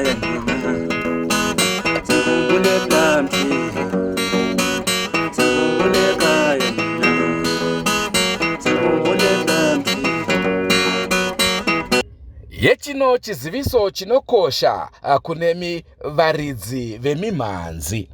ekhaya mina Sengikhumbule Plumtree Sengikhumbule ekhaya mina Sengikhumbule Plumtree. Yechino chiziviso chinokosha kunemi varidzi vemimhanzi.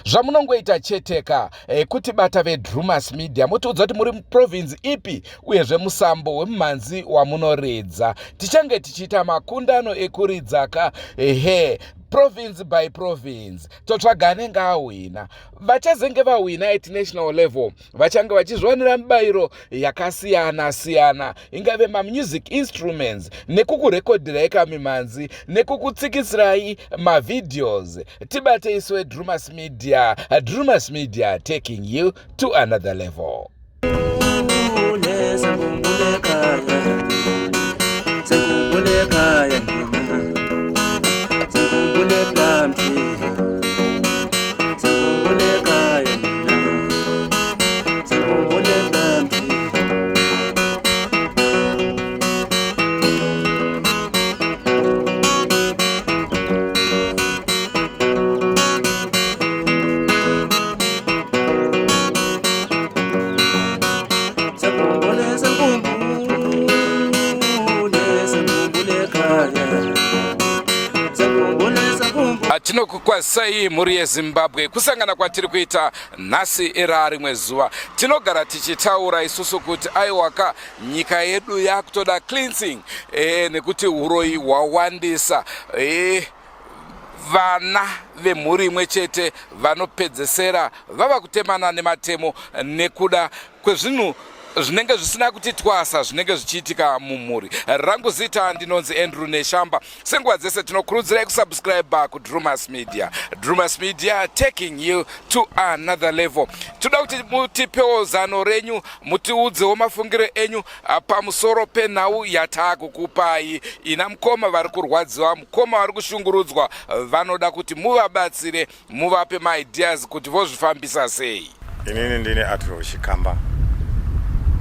Zvamunongoita cheteka eh, kutibata veDrumas Media motiudza kuti muri muprovince ipi uyezve musambo wemumhanzi wamunoridza. Tichange tichiita makundano ekuridzaka ehe province by province totsvaga anenge ahwina. Vachazenge vahwina at national level vachange vachizviwanira mibayiro yakasiyana siyana ingave mamusic instruments nekukurekodhirai kamimhanzi nekukutsikitsirai mavideos. Tibate isu veDrumas Media. Drumas Media, taking you to another level. Sengikhumbule ekhaya mina Sengikhumbule Plumtree Sengikhumbule ekhaya mina Sengikhumbule Plumtree. Sengikhumbule sengikhumbule sengikhumbule ekhaya Sengikhumbule sengikhumbule. Tinokukwazisai mhuri yeZimbabwe kusangana kwatiri kuita nhasi era rimwe zuva. Tinogara tichitaura isusu kuti aiwaka nyika yedu yakutoda cleansing nekuti uroyi hwawandisa. Vana vemhuri imwe chete vanopedzesera vava kutemana nematemo nekuda kwezvinhu zvinenge zvisina kuti twasa zvinenge zvichiitika mumhuri. Rangu zita ndinonzi Andrew Neshamba. Senguva dzese tinokurudzirai kusubscribe kuDrumas Media. Drumas Media, taking you to another level. Toda kuti mutipewo zano renyu, mutiudzewo mafungiro enyu pamusoro penhau yataakukupai ina mukoma vari kurwadziwa, mukoma vari kushungurudzwa, vanoda kuti muvabatsire, muvape maideas kuti vozvifambisa sei. Inini ndini Atwell Chikamba,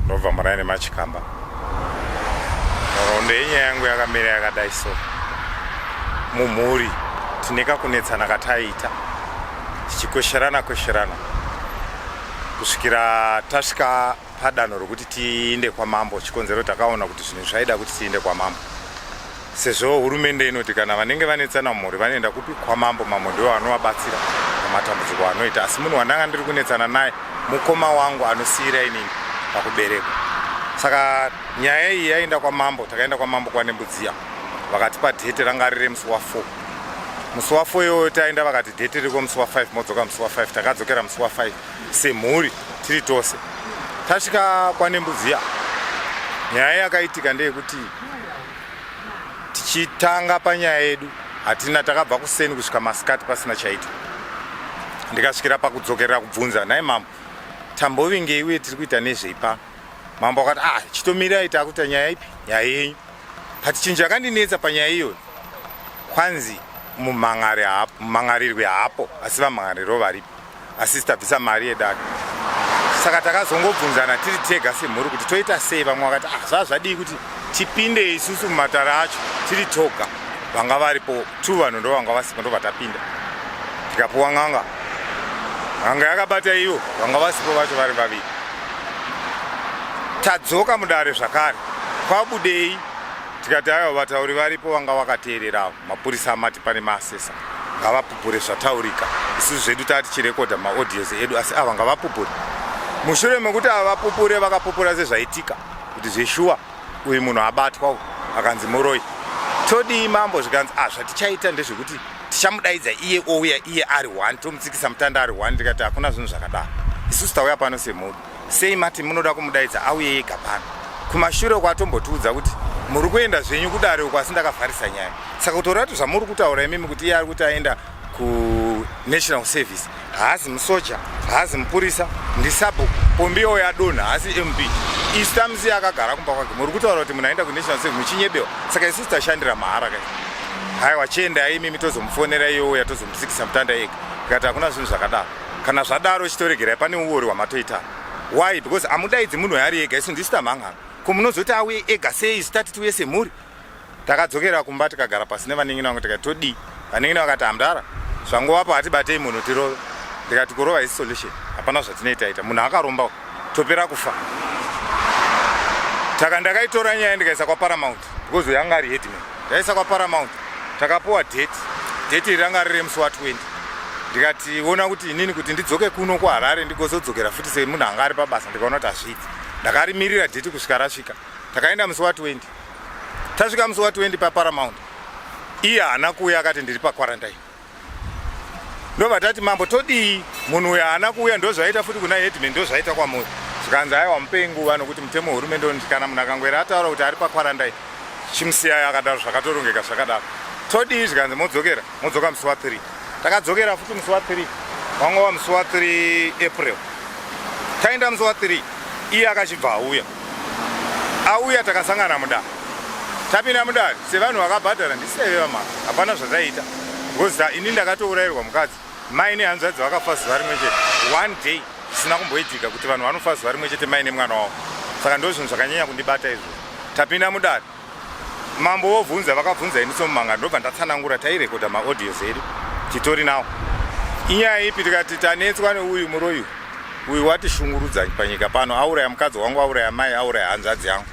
ndobva muraini maChikamba. Nhoroondo yenyaya yangu yakamira yakadai so. Mumhuri tine kakunetsana kataiita tichikwesherana kwesherana kusvikira tasvika padanho rokuti tiinde kwamambo. Chikonzero takaona kuti zvinhu zvaida kuti tiinde kwamambo sezvo hurumende inoti kana vanenge vanetsana mumhuri vanoenda kupi? Kwamambo. Mambo ndivo vanovabatsira pamatambudziko anoita. Asi munhu wandanga ndiri kunetsana naye mukoma wangu anosiyira inini pakuberekwa. Saka nyaya iyi yaenda kwamambo, takaenda kwamambo kwaNembudziya, vakatipa dhete ranga riri musi wa4. Musi wa4 iyoyo taenda, vakati dhete ririko musi wa5, modzoka musi wa5. Takadzokera musi wa5 semhuri tiri tose. Tasvika kwaNembudziya, nyaya yakaitika ndeyekuti tichitanga panyaya yedu hatina, takabva kuseni kusvika masikati pasina chaita. Ndikasvikira pakudzokerera kubvunza, nhai mambo, tambovingei uye tiri kuita nezvei pano? Mambo akati, ah, chitomirai, takuita nyaya ipi? Nyaya yenyu. But chinhu chakandinetsa panyaya iyoyo, kwanzi mumhan'ari haapo, mumhan'arirwi haapo, asi vamhan'ariro varipo, asi tabvisa mari yedare. Saka takazongobvunzana tiri tega semhuri kuti toita sei. Vamwe vakati, ah, zvaa zvadii kuti tipinde isusu mumatare acho tiri toga? Vanga varipo tu vanhu ndo vanga vasipo, ndobva tapinda tikapuwa n'anga. N'anga yakabata ivo vanga vasipo vacho vari vaviri. Tadzoka mudare zvakare, kwabudei? Tikati aiwa, vatauri varipo vanga vakateererawo. Mapurisa amati pane maasesa ngavapupure zvataurika. Isusu zvedu taa tichirekodha maaudios edu, asi ava ngavapupure. Mushure mekuti ava vapupure, vakapupura sezvaitika kuti zveshuwa uyu munhu abatwa akanzi muroi. Todii mambo? Zvikanzi, ah, zvatichaita ndezvekuti tichamudaidza iye ouya iye ari one, tomutsikisa mutanda ari one. Ndikati hakuna zvinhu zvakadaro, isusu tauya pano semhuri. Sei mati munoda kumudaidza auye ega pano? Kumashure kwatombotiudza kuti muri kuenda zvenyu kudare uko, asi ndakavharisa nyaya. Saka kutoreva kuti zvamuri kutaura imimi kuti iye ari kuti aenda kunational service, haazi musoja, haazi mupurisa, ndisabhuku. Pombi iyoyo yadonha, haasi MP. Isu tamusiya akagara kumba kwake. Muri kutaura kuti munhu aenda kunational service, muchinyebewa. Saka isusu tashandira mahara kai? Haiwa, chiendai imimi, tozomufonera iyoyo, tozomutsikisa mutanda ega. Tikati hakuna zvinhu zvakadaro. Kana zvadaro chitoregerai, pane uori hwamatoita. Why? Because amudaidzi munhu ari ega, isu ndisu tamhangana. Ko munozoti auye ega sei, isu tati tiuye semhuri? Takadzokera kumba tikagara pasi nevanin'ina vangu, tikati todii? Vanin'ina vakati hamdara zvangovapo hatibatei munhu tirove. Ndikati kurova isi solution, hapana zvatinoita ita, munhu akaromba topera kufa. Taka ndakaitora nyaya ndikaisa kwaParamount because yanga ari headman. Ndaisa kwaParamount, takapuwa date. Date iri ranga riri remusi wa20. Ndikati ona kuti inini kuti ndidzoke kuno kuHarare ndigozodzokera futi semunhu anga ari pabasa, ndikaona kuti hazviiti. Ndakarimirira date kusvika rasvika. Takaenda musi wa20. Tasvika musi wa20 paParamount, iye haana kuuya, akati ndiri paquarantine. Ndobva tati mambo todii, munhu uyu haana kuuya. Ndozvaita futi kuna headman, ndozvaita kwamuri. Zvikanzi aiwa, mupei nguva, nokuti mutemo wehurumende unoti kana munhu akangwera ataura kuti ari paquarantine, chimusiyai akadaro. Zvakatorongeka zvakadaro. Todii? Zvikanzi modzokera, modzoka musi wa3. Takadzokera futi musi wa3, wanga wa musi wa3 April. Taenda musi wa3, iye akachibva auya. Auya, takasangana mudare. Tapinda mudare sevanhu vakabhadhara, ndiseve vamama, hapana zvataiita because ini ndakatourayirwa mukadzi, mai nehanzvadzi vakafa zuva rimwe chete, one day, zvisina kumboitika kuti vanhu vanofa zuva rimwe chete, mai nemwana wavo. Saka ndo zvinhu zvakanyanya kundibata izvozvo. Tapinda mudare, mambo vobvunza, vakabvunza ini somumanga, ndobva ndatsanangura. Tairekodha maaudios edu, titori nawo. Inyaya ipi? Tikati tanetswa neuyu muroyi uyu, watishungurudza panyika pano, auraya mukadzi wangu, auraya mai, auraya hanzvadzi yangu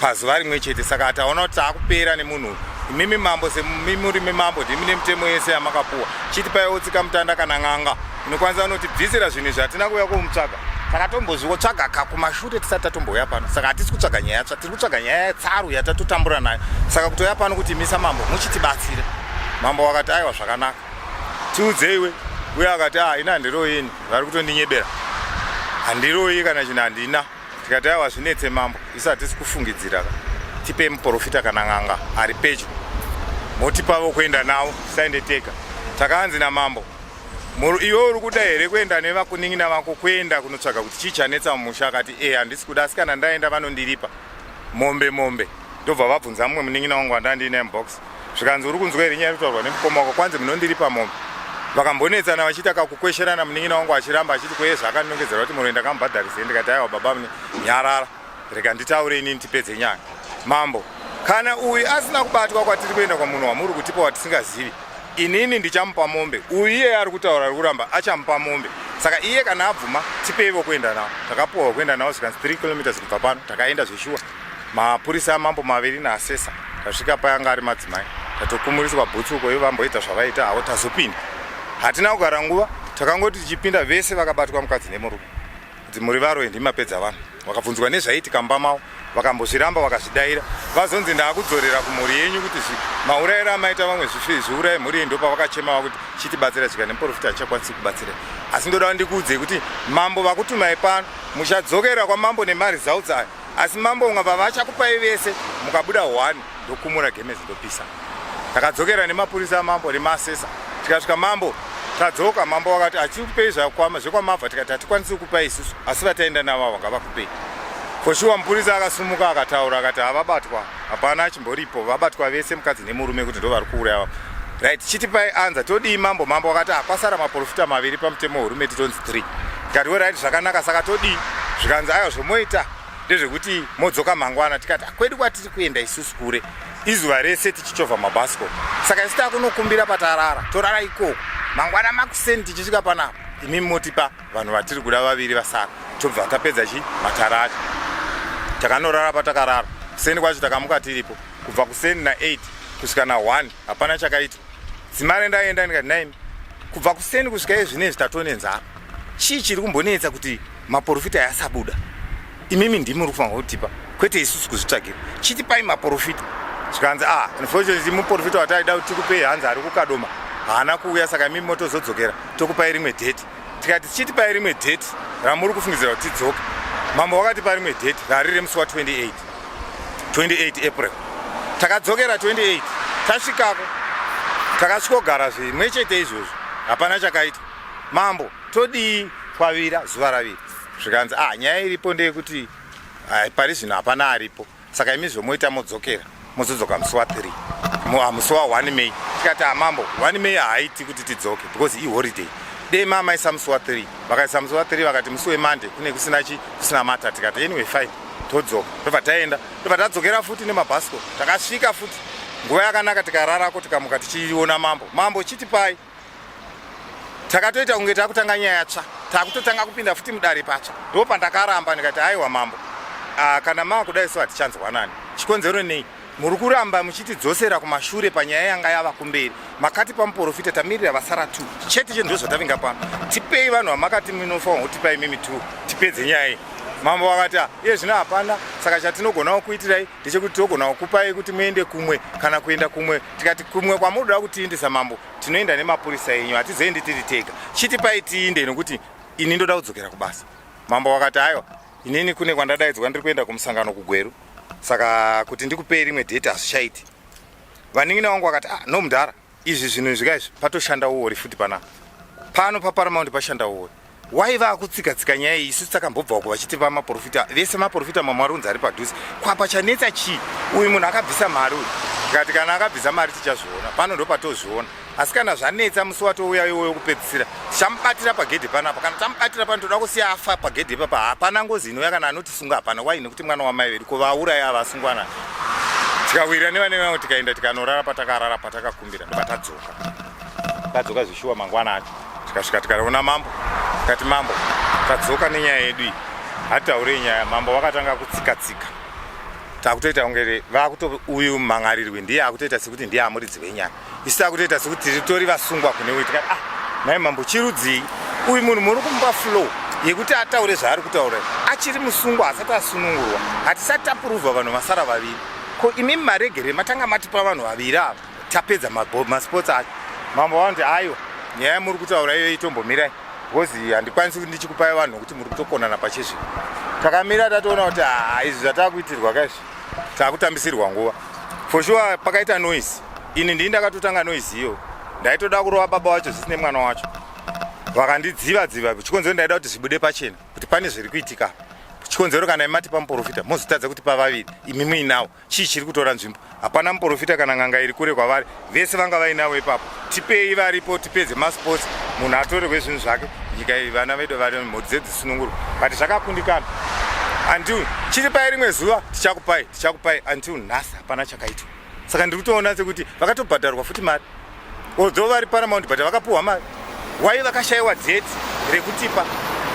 pazuva rimwe chete. Saka taona kuti taakupera nemunhu uyu. Imimi mambo, semimi muri mambo, ndimi nemitemo yese yamakapuwa, chitipaiwo tsikamutanda kana n'anga inokwanisa kunotibvisira zvinhu izvi. Hatina kuuya komutsvaga, takatombozviotsvaga kakumashure tisati tatombouya pano. Saka hatisi kutsvaga nyaya tsva, tiri kutsvaga nyaya yetsaru yatatotambura nayo. Saka kutoya pano kuti imisa mambo muchitibatsira. Mambo wakati aiwa, zvakanaka, tiudzeiwe. Uye akati a ini handiroyi, vari kutondinyebera, handiroyi, kana chinhu handina. Tikati aiwa, zvinetse mambo, isu hatisi kufungidzira, tipe muprofita kana n'anga ari pedyo, motipavo kuenda navo, tisaende tega. Takanzi namambo, iwe uri kuda here kuenda nevakunin'ina vako kuenda kunotsvaga kuti chii chanetsa mumusha? Akati e, handisi kuda, asi kana ndaenda vanondiripa mombe mombe. Ndobva vabvunza mumwe munin'ina wangu wandandinaye mubox, zvikanzi uri kunzwa here nyaya iri kutaurwa nemukoma wako, kwanzi munondiripa mombe? Vakambonetsana vachiita kakukwesherana, munin'ina wangu achiramba achiti kweye zvaakandinongedzera kuti muroyi ndakamubhadharisei. Ndikati aiwa baba mune nyarara, rega nditaure inini tipedze nyaya. Mambo, kana uyu asina kubatwa kwatiri kuenda kwamunhu wamuri kutipa watisingazivi, inini ndichamupa mombe. Uyu iyeye ari kutaura, ari kuramba, achamupa mombe. Saka iye kana abvuma, tipeivo kuenda navo. Takapuwa kuenda navo, zvikanzi 3 kilometers kubva pano. Takaenda zveshuwa, mapurisa amambo maviri naasesa. Tasvika payanga ari madzimai, tatokumuriswa bhutsu uko, ivo vamboita zvavaita havo. Tazopinda, hatina kugara nguva, takangoti tichipinda vese vakabatwa, mukadzi nemurume, kuti muri varoyi, ndimapedza vanhu. Vakabvunzwa nezvaiitika mumba mavo, vakambozviramba, vakazvidaira. Vazonzi ndaakudzorera kumhuri yenyu kuti maurayiro amaita vamwe zviurai mhuri yenyu. Ndopavakachema vakuti chitibatsira zvika nemuprofita, handichakwanisi kubatsira, asi ndoda ndikuudzei kuti mambo vakutumai pano, muchadzokera kwamambo nemaresults aya. Asi mambo ungabva vachakupai vese, mukabuda one ndokumura gemezi ndopisa. Takadzokera nemapurisa amambo nemaasesa, tikasvika, mambo tadzoka. Mambo vakati achikupei zvekwamabva. Tikati hatikwanisi kukupai isusu, asi vataenda navo avo ngavakupei for sure. Mupurisa akasumuka akataura akati havabatwa, hapana achimboripo, vabatwa vese mukadzi nemurume kuti ndo vari kuuraya. Right, chitipai anza, todii mambo? Mambo akati akwasara maprofita maviri, pamutemo wehurumende tonzi 3. Tikati we right, zvakanaka, saka todii? Zvikanzi aiwa, zvomoita ndezvekuti modzoka mangwana. Tikati kwedu kwatiri kuenda isusu kure, izuva rese tichichovha mabhasikoro, saka isu takunokumbira patarara, torara ikoko. Mangwana makuseni tichisvika panapa, imi motipa vanhu vatiri kuda vaviri vasara, tobva tapedza chi matara acho. Takanorara patakarara. Kuseni kwacho takamuka tiripo kubva kuseni na8 kusvika na1, hapana chakaitwa. Dzimare ndaenda ndikati naimi, kubva kuseni kusvika izvinezvi tatone nzara, chii chiri kumbonetsa kuti maprofita yasabuda? Imimi ndimi muri kufanirwa kutipa, kwete isusu kuzvitsvagira, chitipai maprofita. Zvikanzi ah, unfortunately muprofita wataida kuti tikupei hanzi ari kukadoma, haana kuuya, saka imimi motozodzokera, tokupai rimwe date. Tikati chitipai rimwe date ramuri kufungidzira kuti tidzoke. Mambo wakatipa rimwe date rari remusi wa28, 28 April. Takadzokera 28, tasvikako takasvikogara zvimwe chete izvozvo, hapana chakaitwa. Mambo todii? Kwavira, zuva ravira. Zvikanzi ah, nyaya iripo ndeyekuti pari zvino hapana aripo, saka imi zvomoita modzokera, mozodzoka musi wa3, musi wa1 May. Tikati amambo, 1 May haaiti kuti tidzoke because iholiday, dei mamaisa musi wa3. Vakaisa musi wa3, vakati musi weMonday kune kusina chi kusina mata. Tikati anyway fine, todzoka. Tobva taenda, tobva tadzokera futi nemabhasikoro. Takasvika futi. Nguva yakanaka tikararako tikamuka tichiona mambo. Mambo chitipai. Takatoita kunge takutanga nyaya tsva. Takutotanga kupinda futi mudare patsva. Ndipo pandakaramba ndikati aiwa mambo. Ah, kana mava kudai so hatichanzwanani. Chikonzero nei? Muri kuramba muchitidzosera kumashure panyaya yanga yava kumberi. Makati pamuporofita tamirira vasara 2. Chete chete ndozvatavinga pano. Tipei vanhu vamakati munofanirwa kutipa imimi 2. Tipedze nyaya iyi. Mambo vakati ah, iye zvino hapana saka chatinogonawo kuitirai ndechekuti togona kukupai kuti muende kumwe kana kuenda kumwe. Tikati kumwe kwamunoda kutiindisa mambo tinoenda nemapurisa enyu hatizoendi tiri tega. Chitipai tiinde nokuti ini ndoda kudzokera kubasa. Mambo vakati aiwa inini kune kwandadaidzwa ndiri kuenda kumusangano kuGweru saka kuti ndikupei rimwe date hazvichaiti. Vanin'ina vangu vakati ah no mudhara izvi zvinhu izvi kaizvi patoshanda uori futi panapa pano paparamount pashanda uori why vakutsika tsika nyaya iyi isu takambobva uko vachitipa maprofita vese maprofita mamwe arunzi ari padhuze kwapa chanetsa chii uyu munhu akabvisa mari uyu tikati kana akabvisa mari tichazviona pano ndopatozviona asi kana zvanetsa musi watouya iwoyo kupedzisira tichamubatira pagedhi panapa kana tamubatira pano toda kusiya afa pagedhi ipapa hapana ngozi inouya kana anotisunga hapana wai nekuti mwana wamai vedu ko vauraya avasungwana tikawirira nevane vangu tikaenda tikanorara patakarara patakakumbira ndopatadzoka tadzoka zvishuwa mangwana acho tikasvika tikaona mambo tikati mambo tadzoka nenyaya yedu iyi hatitaurei nyaya mambo vakatanga kutsika tsika takutoita kunge vakuto uyu mhan'arirwi ndiye akutoita sekuti ndiye amuridzi wenyaya isu takutoita sekuti tiri tori vasungwa kune uyu tikati ah nhai mambo chirudzii uyu munhu muri kumupa flow yekuti ataure zvaari kutaura achiri musungwa asati asunungurwa hatisati tapuruvha vanhu vasara vaviri ko imimi maregere matanga matipa vanhu vaviri ava tapedza masports acho mambo vanoti aiwa nyaya yamuri kutaura iyoyo itombomirai because handikwanisi kuti ndichikupai vanhu nokuti muri kutokonana pachezvino takamira tatoona kuti haa izvi zvatakuitirwa kaizvi takutambisirwa nguva for sure pakaita noise ini ndii ndakatotanga noise iyo ndaitoda kurova baba wacho zvisine mwana wacho vakandidziva dziva chikonzero ndaida kuti zvibude pachena kuti pane zviri kuitika chikonzero kana imati pamuprofita mozotadza kuti pavaviri imi muinawo chii chiri kutora nzvimbo hapana muprofita kana n'anga iri kure kwavari vese vanga vainavo ipapo tipei varipo tipedze masports munhu atorerwe zvinhu zvake nyika iyi vana vedu vari mhuri dzedu dzisunungurwa but zvakakundikana until chiri pai rimwe zuva tichakupai tichakupai until nhasi hapana chakaitwa saka ndiri kutoona sekuti vakatobhadharwa futi mari although vari paramount but vakapuhwa mari wai vakashaiwa date rekutipa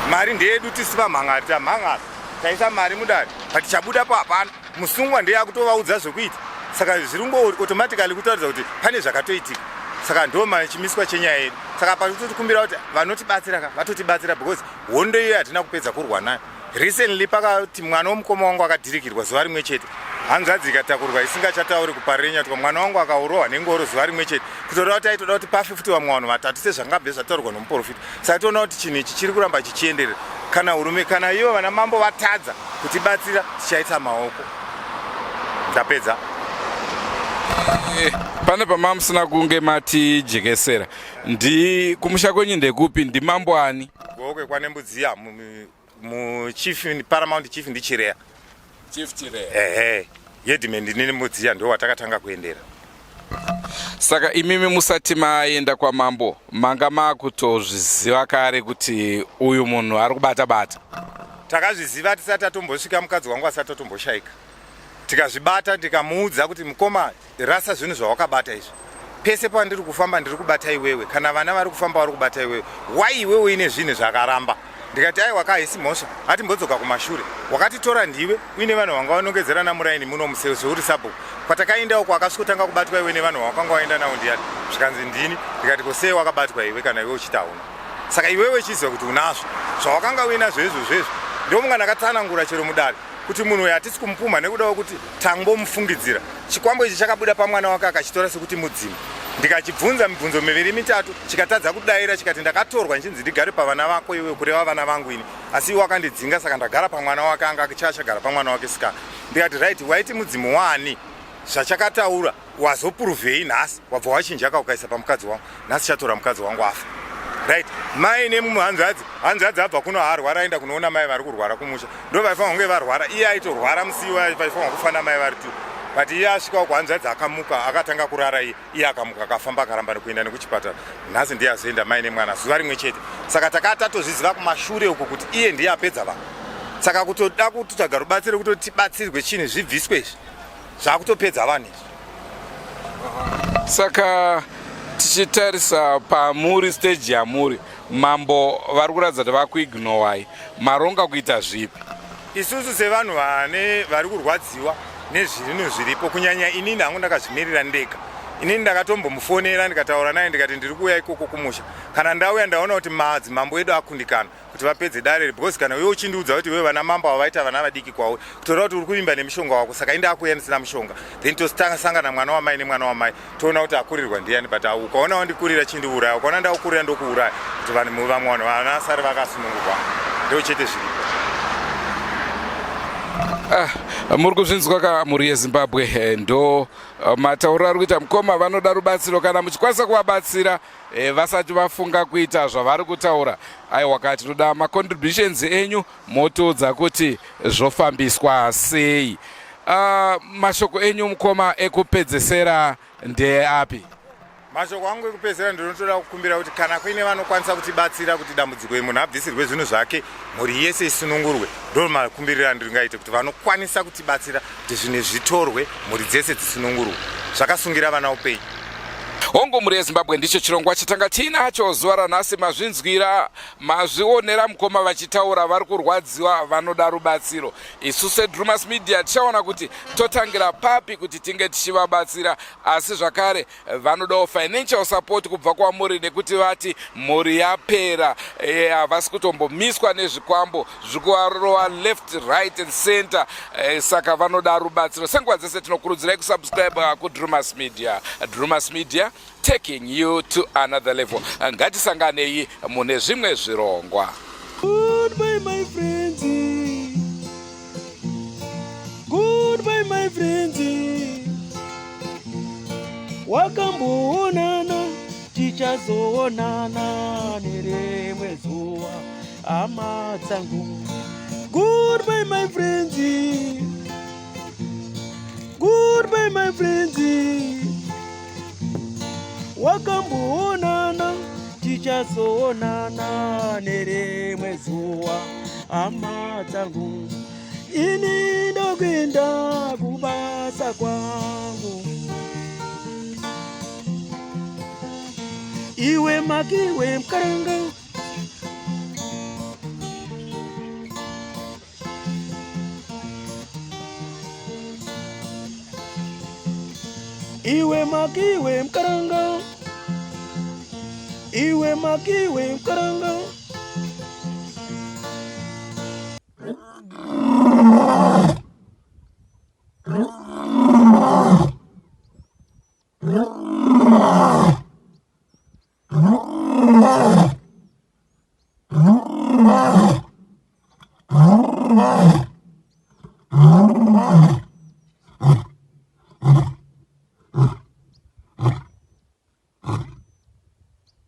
mari ndeyedu tisi vamhangari tamhangara taisa mari mudare but chabudapo hapana musungwa ndiye akutovaudza zvekuita saka zviri kungo automatically kutaridza kuti pane zvakatoitika saka ndo chimiswa chenyaya yedu saka patotikumbira kuti vanotibatsira ka vatotibatsira because hondo iyoyo hatina kupedza kurwa nayo recently pakati mwana womukoma wangu akadhirikirwa zuva rimwe chete hanzvadzi ikatakurwa isingachatauri kuParirenyatwa mwana wangu akaurohwa nengoro zuva rimwe chete kutoreva kuti aitoda kuti pafe futi vamwe vanhu vatatu sezvangabve zvataurwa nomuprofita saka toona kuti chinhu ichi chiri kuramba chichienderera kana hurume kana ivo vana mambo vatadza kutibatsira tichaita maoko ndapedza pane pamamusina kunge matijekesera ndi kumusha kwenyu ndekupi ndimambo ani gokwe kwanembudziya muchief paramount chief ndichireya chief chireya ehe headman ndini nembudziya ndo watakatanga kuendera saka imimi musati maenda kwamambo manga makutozviziva kare kuti uyu munhu ari kubata bata takazviziva tisati tatombosvika mukadzi wangu asati atomboshaika tikazvibata ndikamuudza kuti mukoma rasa zvinhu zvawakabata izvi pese pandiri kufamba ndiri kubata iwewe kana vana vari kufamba vari kubata iwewe wai iwewe uine zvinhu zvakaramba ndikati aiwa ka haisi mhosva atimbodzoka kumashure wakatitora ndiwe uine vanhu vanga vanongedzerana muraini muno museuri sabhuku kwatakaenda uko akasvikotanga kubatwa iwe nevanhu vawakanga waenda navo ndiyani zvikanzi ndini ndikati ko sei wakabatwa iwe kana iwe uchiti hauna saka iwewe uchiziva kuti unazvo zvawakanga uinazvo izvozvo izvo ndomunga ndakatsanangura chero mudare kuti munhu uyu hatisi kumupumha nekuda kwekuti tangomufungidzira chikwambo ichi chakabuda pamwana wake akachitora sekuti mudzimu ndikachibvunza mibvunzo miviri mitatu chikatadza kudaira chikati ndakatorwa nchinzi ndigare pavana vako iwe kureva vana vangu ini asi iwe wakandidzinga saka ndagara pamwana wake anga chachagara pamwana wake sikana ndikati right waiti mudzimu wani zvachakataura wazopuruvhei nhasi wabva wachinja ka ukaisa pamukadzi wangu nhasi chatora mukadzi wangu afa right mai nemuhanzvadzi hanzvadzi abva kuno haarwara aenda kunoona mai vari kurwara kumusha ndo vaifanira kunge varwara iye aitorwara musi iwe vaifanira kufa namai vari tu but iye asvika uko hanzvadzi akamuka akatanga kurara iye iye akamuka akafamba akaramba nekuenda nekuchipatara nhasi ndiye azoenda mai nemwana zuva rimwe chete saka takaa tatozviziva kumashure uko kuti iye ndiye apedza vanhu saka kutoda kutotsvaga rubatsiro kutoti tibatsirwe chinhu zvibviswe izvi zvakutopedza vanhu izvi. Saka tichitarisa pamuri, stage yamuri, mambo vari kuratidza kuti vakuignowai. Maronga kuita zvipi? Isusu sevanhu vane vari kurwadziwa nezvinhu zviripo, kunyanya inini hangu ndakazvimirira ndega. Inini ndakatombomufonera, ndikataura naye, ndikati ndiri kuuya ikoko kumusha. Kana ndauya ndaona kuti madzimambo edu akundikana kuti vapedze dare, because kana iwe uchindiudza kuti iwe vana mambo ava vaita vana vadiki kwauri, kutora kuti uri kuvimba nemishonga wako, saka inde akuuya ndisina mushonga, then tosangana mwana wamai nemwana wamai, toona kuti akurirwa ndiani. But ukaona wandikurira, chindiuraya; ukaona ndakukurira, ndokuuraya, kuti vanhu vamwe vanhu vanasari vakasunungurwa. Ndo chete zviripo. Ah, muri kuzvinzwa ka, mhuri yeZimbabwe? Ndo matauriro ari kuita mukoma. Vanoda rubatsiro. Kana muchikwanisa kuvabatsira vasati vafunga kuita zvavari kutaura, aiwa ka, tinoda macontributions enyu, motiudza kuti zvofambiswa sei. Mashoko enyu, mukoma, ekupedzesera ndeapi? Mashoko angu ekupedzisira, ndinotoda kukumbira kuti kana kuine vanokwanisa kutibatsira kuti dambudziko munhu abvisirwe zvinhu zvake, mhuri yese isunungurwe. Ndo makumbiriro andingaite, kuti vanokwanisa kutibatsira kuti zvinhu zvitorwe, mhuri dzese dzisunungurwe, zvakasungira vana upenyu. Hongu, mhuri yeZimbabwe, ndicho chirongwa chatanga tiinacho zuva ranhasi. Mazvinzwira, mazvionera mukoma vachitaura, vari kurwadziwa, vanoda rubatsiro. Isu seDrumas Media tichaona kuti totangira papi kuti tinge tichivabatsira, asi zvakare vanodawo financial support kubva kwamuri, nekuti vati mhuri yapera, havasi kutombomiswa nezvikwambo zviri kuvarova left, right and center. Saka vanoda rubatsiro. Senguva dzese tinokurudzirai kusubscribe kuDrumas Media. Drumas Media, taking you to another level. Ngatisanganei mune zvimwe zvirongwa. Goodbye, my friends. Goodbye, my friends. Wakamboonana, tichazoonana nerimwe zuva, hama dzangu. Goodbye, my friends. Goodbye, my friends. Wakamboonana, tichazoonana nerimwe zuva, hama dzangu. Ini ndokuenda kubasa kwangu. Iwe makiwe mukaranga. Iwe makiwe mukaranga. Iwe makiwe mukaranga.